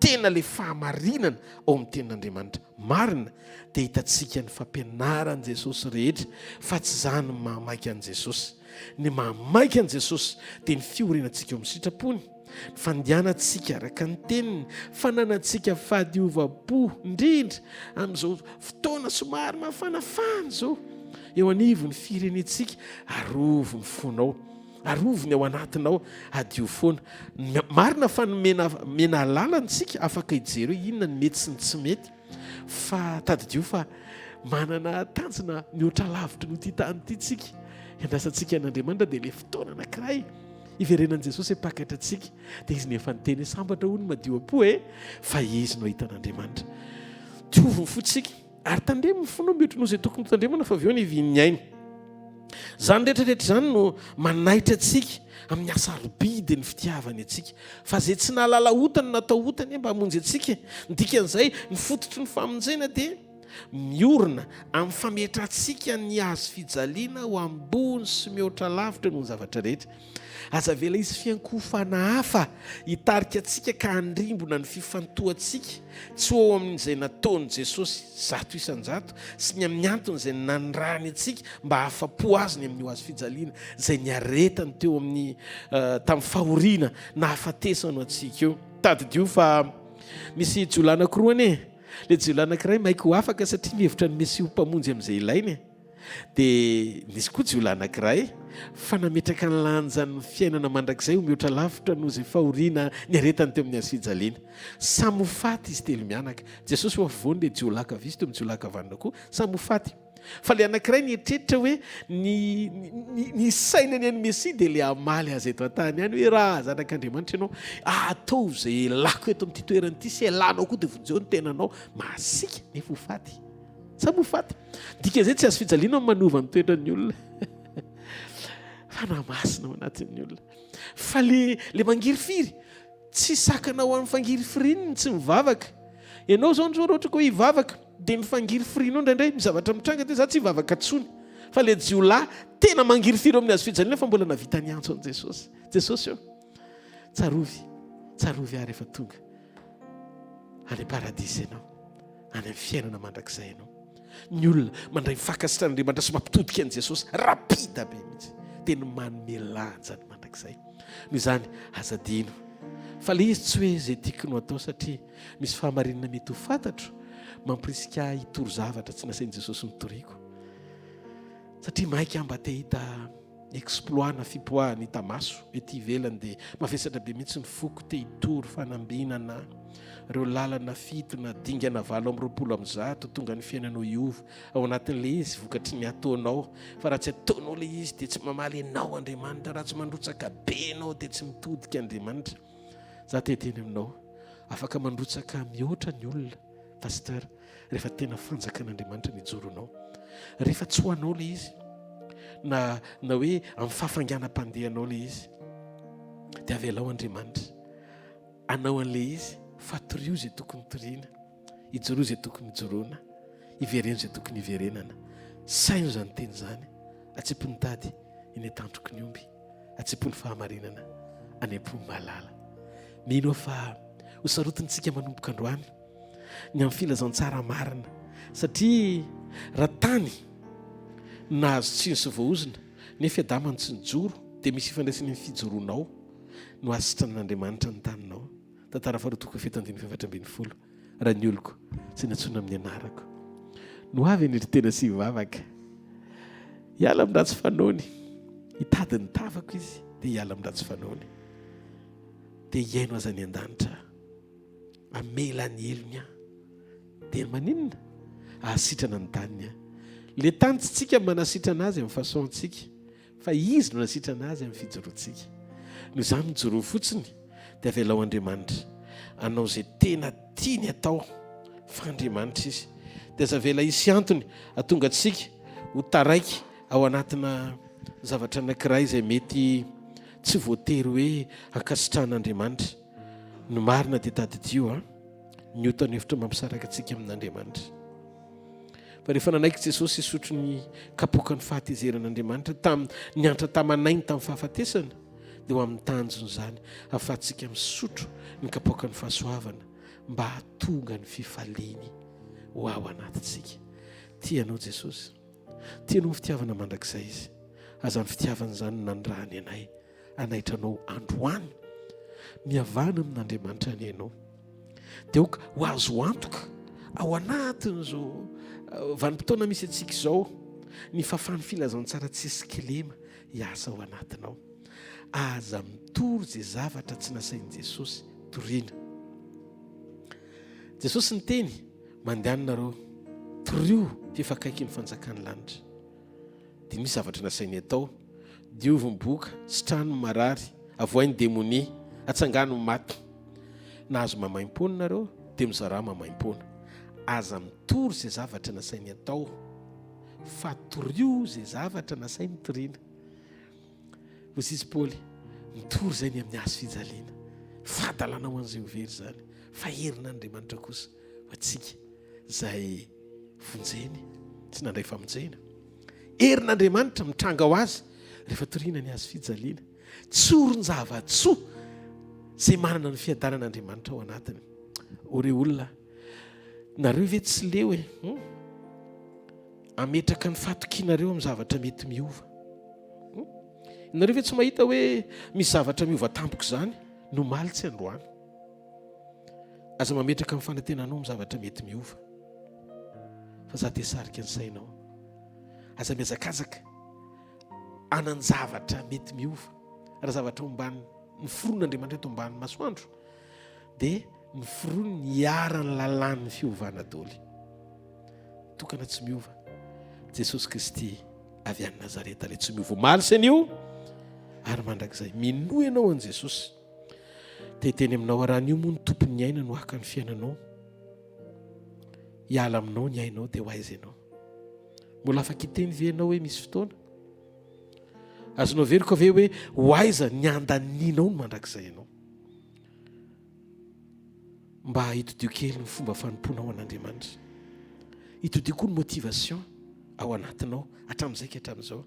tena le fahamarinana ao amin'ny tenin'Andriamanitra marina dia hitantsika ny fampianaran'i Jesosy rehetra fa tsy izany ny mahamaika an'i Jesosy. Ny mahamaika an'i Jesosy dia ny fiorenantsika eo amin'ny sitrapony, ny fandehanantsika araka ny teniny, fananantsika fahadiovam-po indrindra amin'izao fotoana somary mafanafana izao eo anivon'ny firenentsika. Arovy ny fonao, arovy ny ao anatinao, hadio foana. Marina fa nomena mena alalana isika afaka hijery hoe inona ny mety sy ny tsy mety. Fa tadidio fa manana tanjona mihoatra lavitra noho ity tany ity tsika. Iandrasantsika an'Andriamanitra dia ilay fotoana anankiray hiverenan'i Jesosy hampakatra antsika. Dia izy no efa niteny hoe sambatra hono ny madio am-po e, fa izy no hahita an'Andriamanitra. Diovy ny fontsika ary tandremo ny fonao mihoatra noho izay tokony hotandremana fa avy eo ny hivian'ny aina. Izany rehetra rehetra izany no manaitra antsika amin'ny hasarobidy ny fitiavany antsika. Fa izay tsy nahalala ota no natao ota anie mba hamonjy antsika e. Ny dikan'izay, ny fototry ny famonjena dia miorina amin'ny fametrantsika ny hazo fijaliana ho ambony sy mihoatra lavitra noho ny zavatra rehetra. Aza avela hisy fiankohofana hafa hitarika antsika ka handrimbona ny fifantohantsika tsy ho ao amin'izay nataon'i Jesosy 100% sy ny amin'ny antony izay nanirahany antsika mba hahafa-po Azy ny amin'io hazo fijaliana izay niaretany teo amin'ny tamin'ny fahoriana nahafatesany ho antsika io. Tadidio fa misy jiolahy anankiroa anie. Ilay jiolahy anankiray maika ho afaka satria mihevitra ny Mesia ho Mpamonjy amin'izay ilainy. Dia nisy koa jiolahy anankiray fa nametraka ny lanjan'ny fiainana mandrakizay ho mihoatra lavitra noho izay fahoriana niaretany teo amin'ny hazofijaliana. Samy ho faty izy telo mianaka. Jesosy eo afovoany, ilay jiolahy ankavia sy teo amin'ny jiolahy ankavanana koa, samy ho faty. Fa ilay anankiray nieritreritra hoe ny, ny, ny hisainany an'i Mesia dia ilay hamaly azy eto an-tany ihany hoe raha zanak'Andriamanitra ianao, ataovy izay elako eto amin'ity toerana ity sy elanao koa dia vonjeo ny tenanao. Masiaka nefa ho faty. Samy ho faty. Dikan'izay tsy azo fijaliana ny manova ny toetran'ny olona. Fanahy masina ao anatin'ny olona. Fa le le mangirifiry, tsy sakana ho an'ny fangirifiriany ny tsy mivavaka. Ianao izao raha ohatra ka hoe hivavaka, dia ny fangirifirianao indraindray misy zavatra mitranga dia za tsy hivavaka intsony. Fa le jiolahy tena mangirifiry eo amin'ny hazo fijaliana fa mbola nahavita niantso an'i Jesosy. Jesosy ô, tsarovy, tsarovy aho rehefa tonga any am-paradisa ianao. Any amin'ny fiainana mandrakizay ianao. Ny olona mandray ny fankasitrahan'Andriamanitra sy mampitodika an'i Jesosy rapida be mihitsy dia ny manome lanja ny mandrakizay. Noho izany, aza adino fa ilay izy tsy hoe izay tiako no atao satria misy fahamarinana mety ho fantatro mampirisika ahy hitory zavatra tsy nasain'i Jesosy notoriko. Satria maika aho mba te hahita Exploit na fipoahana hita maso ety ivelany dia mavesatra be mihitsy ny foko te hitory fanambinana ireo lalana fito na dingana 128 tonga ny fiainanao hiova ao anatin'ilay izy vokatry ny ataonao fa raha tsy ataonao ilay izy dia tsy mamaly anao Andriamanitra raha tsy mandrotsaka be ianao dia tsy mitodika Andriamanitra za te hiteny aminao afaka mandrotsaka mihoatra ny olona pasteur rehefa tena fanjakan'Andriamanitra ny hijoronao. Rehefa tsy ho anao ilay izy. Na na hoe amin'ny fahafainganam-pandehanao ilay izy. Dia avelao Andriamanitra hanao an'ilay izy fa torio izay tokony toriana. Ijoroa izay tokony hijoroana. Ivereno izay tokony hiverenana. Saino izany teny izany. Atsipy ny tady eny an-tandroky ny omby. Atsipy ny fahamarinana any am-pon'ny mahalala. Mino aho fa ho sarotintsika manomboka androany ny amin'ny filazantsara marina satria raha tany nahazo tsiny sy voaozona nefa i Adama no tsy nijoro dia misy ifandraisany amin'ny fijoroanao no hahasitranan'Andriamanitra ny taninao. Tantara faharoa toko fahafito andininy fahefatra ambin'ny folo. Raha ny oloko tsy nantsoina amin'ny anarako no avy hanetry tena sy hivavaka, hiala amin'ny ratsy fanaony, hitady ny tavako izy dia hiala amin'ny ratsy fanaony, dia hihaino azy any an-danitra aho, hamela ny helony aho, dia maninona? Hahasitrana ny taniny aho. Ilay tany tsy tsika manasitrana azy amin'ny façon-tsika. Fa Izy no nasitrana azy amin'ny fijoroantsika. Noho izany mijoroa fotsiny dia avelao Andriamanitra hanao izay tena tiany atao fa Andriamanitra Izy. Dia aza avela hisy antony hahatonga antsika ho taraiky ao anatina zavatra anankiray izay mety tsy voatery hoe ankasitrahan'Andriamanitra. Ny marina dia tadidio an, ny ota no hevitra mampisaraka antsika amin'Andriamanitra. Fa rehefa nanaiky Jesosy hisotro ny kapoakan'ny fahatezeran'Andriamanitra tamin'ny niantra taman'ainy tamin'ny fahafatesana, dia ho amin'ny tanjona izany ahafahantsika misotro ny kapoakan'ny fahasoavana mba hahatonga ny fifaliany ho ao anatintsika. Tia anao Jesosy. Tia anao fitiavana mandrakizay Izy. Aza ny fitiavana izany no nanirahany anay. hanaitra anao androany. Mihavana amin'Andriamanitra anie ianao. Dia aoka ho azo antoka ao anatin'izao eh, vanim-potoana misy antsika izao ny fahafahan'ny filazantsara tsisy kilema hiasa ao anatinao. Aza mitory izay zavatra tsy nasain'i Jesosy toriana. Jesosy niteny, mandehana nareo, torio fa efa akaiky ny fanjakan'ny lanitra. Dia misy zavatra nasainy atao, diovy ny boka, sitrano ny marary, avoahy ny demonia, atsangano ny maty. Nahazo maimaimpoana nareo, dia mizarà maimaimpoana. Aza mitory izay zavatra nasainy atao, fa torio izay zavatra nasainy toriana. Hoy izy Paoly, mitory izay ny amin'ny hazo fijaliana. Fahadalana ho an'izay ho very izany, fa herin'Andriamanitra kosa ho antsika izay vonjeny tsy nandray famonjena. Herin'Andriamanitra mitranga ho azy rehefa toriana ny hazo fijaliana. Tsoron-java-tsoa izay manana ny fiadanan'Andriamanitra ao anatiny. O re olona, nareo ve tsy leo e? Hmm? Ametraka ny fatokianareo amin'ny zavatra mety miova. Hmm? Nareo ve tsy mahita hoe misy zavatra miova tampoka izany no maly tsy androany? Aza mametraka ny fanantenanao amin'ny zavatra mety miova. Fa za te sarika ny sainao. Aza mihazakazaka hanan-javatra mety miova. Raha zavatra ombany noforon'Andriamanitra eto ambany masoandro dia noforoniny hiharan'ny lalàn'ny fiovana daholo. Tokana tsy miova. Jesosy Kristy avy any Nazareta ilay tsy miova omaly sy anio ary mandrakizay. Minoa ianao an'i Jesosy. Te hiteny aminao raha anio moa ny tompon'ny aina no haka ny fiainanao. Hiala aminao ny ainao dia ho aiza ianao? Mbola afaka hiteny ve ianao hoe misy fotoana? Azonao averiko ve hoe ho aiza ny andanianao ny mandrakizay ianao? Mba hitodio kely ny fomba fanompoanao an'Andriamanitra. Hitodio koa ny motivation ao anatinao hatramin'izay ka hatramin'izao.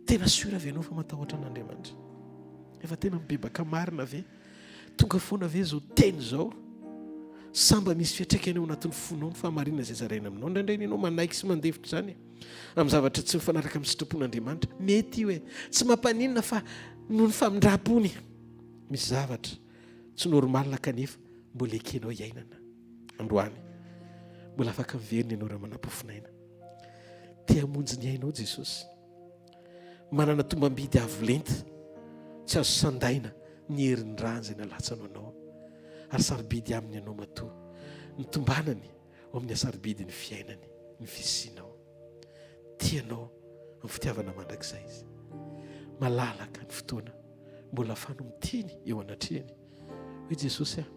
Tena sûr ve ianao fa matahotra an'Andriamanitra? Efa tena mibebaka marina ve? Tonga foana ve izao teny izao? Sa mba misy fiantraikany ao anatin'ny fonao ny fahamarinana izay zaraina aminao? Indraindray ianao manaiky sy mandefitra izany amin'ny zavatra tsy mifanaraka amin'ny sitrapon'Andriamanitra. Mety io e! Tsy mampaninona fa noho ny famindram-pony misy zavatra tsy normal kanefa mbola ekenao iainana androany. Mbola afaka miverina ianao raha manam-pofonaina. Te hamonjy ny ainao Jesosy. Manana tombam-bidy avo lenta tsy azo sandaina ny herin'ny rany izay nalatsany ho anao, ary sarobidy aminy ianao matoa ny tombanany ho amin'ny hasarobidy ny fiainany, ny fisianao. Tia anao amin'ny fitiavana mandrakizay Izy. Malalaka ny fotoana mbola afano miteny eo anatrehany hoe Jesosy ah,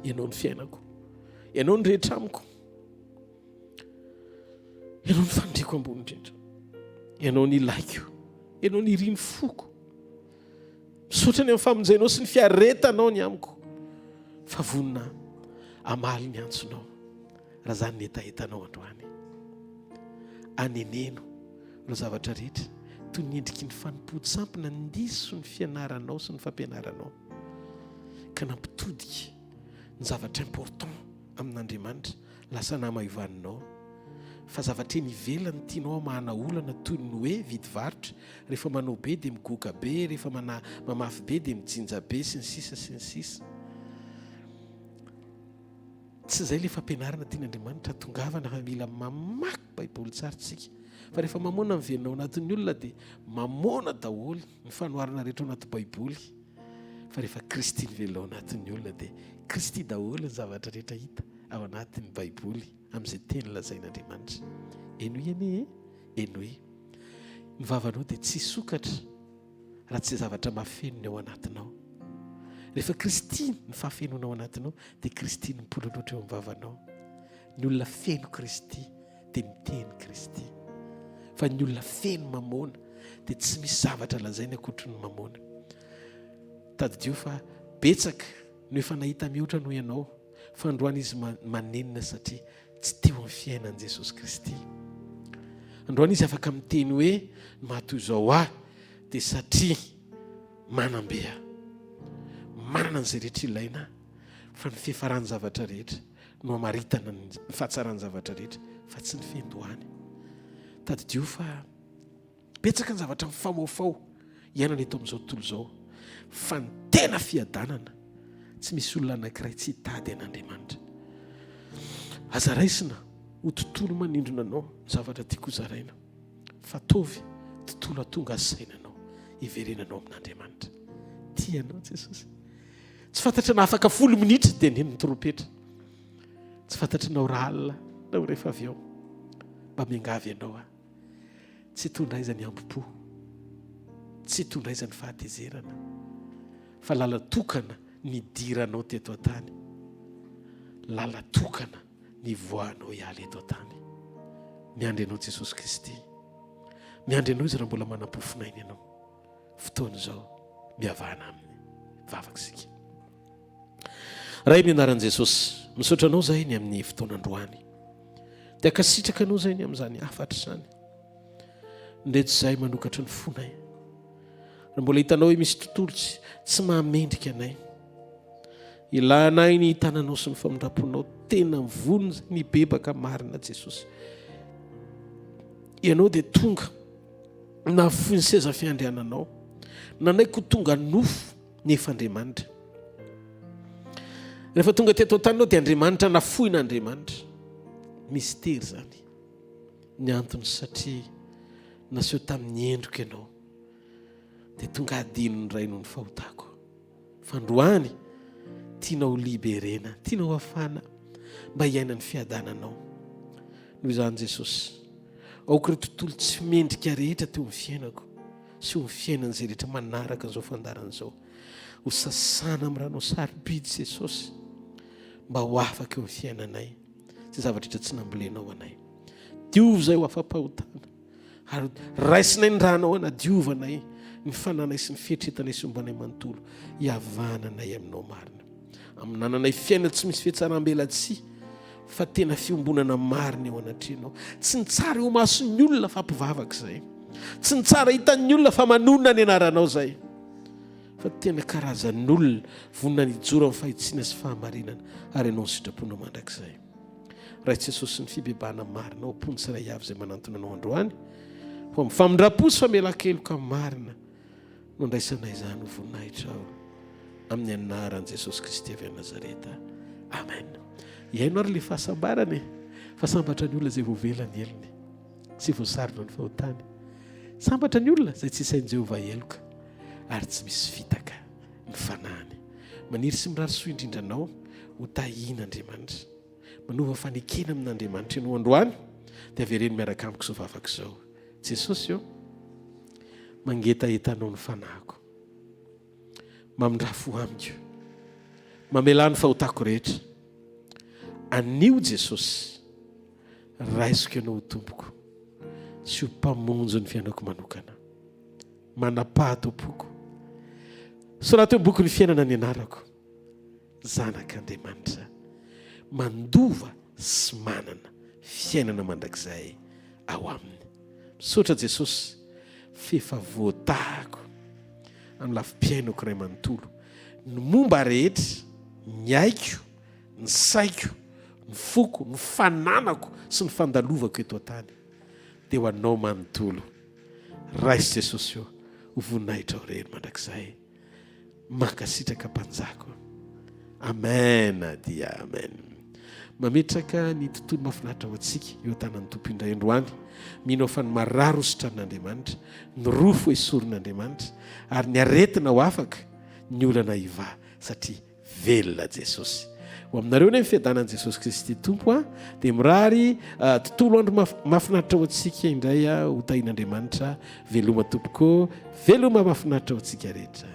Ianao ny fiainako, Ianao ny rehetra amiko. Ianao no faniriako ambony indrindra. Ianao no ilaiko, Ianao no irin'ny foko. Misaotra ny amin'ny famonjenao sy ny fiaretanao ny amiko, fa vonona hamaly ny antsonao raha izany ny hetahetanao androany. Aneneno ireo zavatra rehetra toy ny endriky ny fanompoan-tsampy nandiso ny fianaranao sy ny fampianaranao ka nampitodika ny zavatra important amin'Andriamanitra lasa namaivaninao fa zavatra eny ivelany tianao hamahana olana toy ny hoe vidy varotra, rehefa manao be dia migoka be, rehefa mana mamafy be dia mijinja be sy ny sisa sy ny sisa. Tsy izay ilay fampianarana tian'Andriamanitra hatongavana fa mila mamaky baiboly tsara tsika. Fa rehefa mamoana miverina ao anatin'ny olona dia mamoana daholo ny fanoharana rehetra ao anaty baiboly. Fa rehefa Kristy mivelona ao anatin'ny olona dia Kristy daholo ny zavatra rehetra hita ao anatin'ny baiboly amin'izay teny lazain'Andriamanitra. Henoy anie e! Henoy. Ny vavanao dia tsy hisokatra raha tsy zavatra mahafeno ny ao anatinao. Rehefa Kristy ny fahafenoana ao anatinao dia Kristy no mipololotra eo amin'ny vavanao. Ny olona feno Kristy dia miteny Kristy. Fa ny olona feno mamôna dia tsy misy zavatra lazainy ankoatry ny mamôna. Tadidio fa betsaka no efa nahita mihoatra noho ianao fa androany izy manenina satria tsy teo amin'ny fiainan'i Jesosy Kristy. Androany izy afaka miteny hoe ny maha toy izao ahy dia satria manam-be aho. Manana an'izay rehetra ilaina aho fa ny fiafaran'ny zavatra rehetra no hamaritana ny fahatsaran'ny zavatra rehetra fa tsy ny fiandohany. Tadidio fa betsaka ny zavatra mifamoafao iainana eto amin'izao tontolo izao fa ny tena fiadanana tsy misy olona anankiray tsy hitady an'Andriamanitra. Aza raisina ho tontolo manindrona anao ny zavatra tiako hozaraina fa ataovy tontolo hahatonga azy saina anao hiverenanao amin'Andriamanitra. Tia anao Jesosy. Tsy fantatra na afaka folo minitra dia neno ny trompetra. Tsy fantatra na ho rahalina na ho rehefa avy eo. Mba miangavy anao aho. Tsy hitondra aiza ny hambom-po. Tsy hitondra aiza ny fahatezerana. Fa lala-tokana nidiranao teto an-tany. Lala-tokana nivoahanao hiala eto an-tany. Miandry anao Jesosy Kristy. Miandry anao Izy raha mbola manam-pofonaina ianao. Fotoana izao mihavana aminy. Vavaka isika. Ray amin'ny anaran'i Jesosy, misaotra anao zahay ny amin'ny fotoana androany. Dia ankasitraka anao zahay ny amin'izany hafatra izany. Ndreto zahay manokatra ny fonay. Raha mbola hitanao hoe misy tontolo tsy tsy mahamendrika anay. Ilanay ny tananao sy ny famindram-ponao tena mivonona ny bebaka marina Jesosy. Ianao dia tonga Nahafoy ny seza fiandriananao. Nanaiky ho tonga nofo nefa Andriamanitra. Rehefa tonga teto an-tany ianao dia Andriamanitra nafoin'Andriamanitra. Mistery izany. Ny antony satria naseho tamin'ny endriko ianao. Dia tonga adinon'ny Ray noho ny fahotako. Fandroany, tianao ho liberena, tianao hafana mba hiaina ny fiadananao. Noho izany Jesosy, aoka ireo tontolo tsy mendrika rehetra teo amin'ny fiainako sy eo amin'ny fiainan'izay rehetra manaraka an'izao fandaharana izao ho sasana amin'ny ranao sarobidy Jesosy mba ho afaka eo amin'ny fiainanay izay zavatra rehetra tsy nambolenao anay. Diovy izay ho afa-pahotana. Ary raisinay ny ranao hanadiovanay ny fananay sy ny fieritretanay sy ombanay manontolo hihavananay aminao marina. Aminananay fiainana tsy misy fihatsaram-belatsihy fa tena fiombonana marina eo anatrehanao. Tsy ny tsara eo mason'ny olona fa mpivavaka izay. Tsy ny tsara hitan'ny olona fa manonona ny anaranao izay. Fa tena karazan'olona vonona ny hijoro amin'ny fahitsiana sy fahamarinana ary hanao ny sitraponao mandrakizay. Ray Jesosy ny fibebahana marina ao am-pon'ny tsirairay avy izay manantona anao androany ho amin'ny famindram-po sy famelan-keloka marina no andraisanay izany ho voninahitrao amin'ny anaran'i Jesosy Kristy avy any Nazareta. Amen. Hihaino ary ilay fahasambarana e. Fa sambatra ny olona izay voavela ny helony sy voasarona ny fahotany. Sambatra ny olona izay tsy isain'i Jehovah heloka ary tsy misy fitaka ny fanahiny. Maniry sy mirary soa indrindra anao ho tahian'Andriamanitra. Manova fanekena amin'Andriamanitra ianao androany dia avereno miaraka amiko izao vavaka izao. Jesosy ô, mangetaheta anao ny fanahiko. Mamindrà fo amiko. Mamelà ny fahotako rehetra. Anio Jesosy, raisiko ianao ho tompoko. sy ho Mpamonjy ny fiainako manokana. Manapaha Tompoko. Soraty eo am-bokin'ny fiainana ny anarako. Zanak'Andriamanitra. Mandova sy manana fiainana mandrakizay ao aminy. Misaotra Jesosy f'efa voatahako amin'ny lafim-piainako iray manontolo. Ny momba rehetra, ny aiko, ny saiko, ny foko, ny fananako sy ny fandalovako eto an-tany dia ho Anao manontolo. Raiso Jesosy ô, ho voninahitrao irery mandrakizay. Mankasitraka Mpanjaka ô. Amen dia amen. Mametraka ny tontolo mahafinaritra ho antsika eo an-tanan'ny Tompo indray androany. Mino aho fa ny marary ho sitranin'Andriamanitra, ny rofy ho esorin'Andriamanitra, ary ny aretina ho afaka, ny olana hivaha satria Velona Jesosy. Ho aminareo anie ny fiadanan'i Jesosy Kristy Tompo a. Dia mirary tontolo andro mahafinaritra ho antsika indray a, ho tahin'Andriamanitra. Veloma tompoko, veloma mahafinaritra ho antsika rehetra.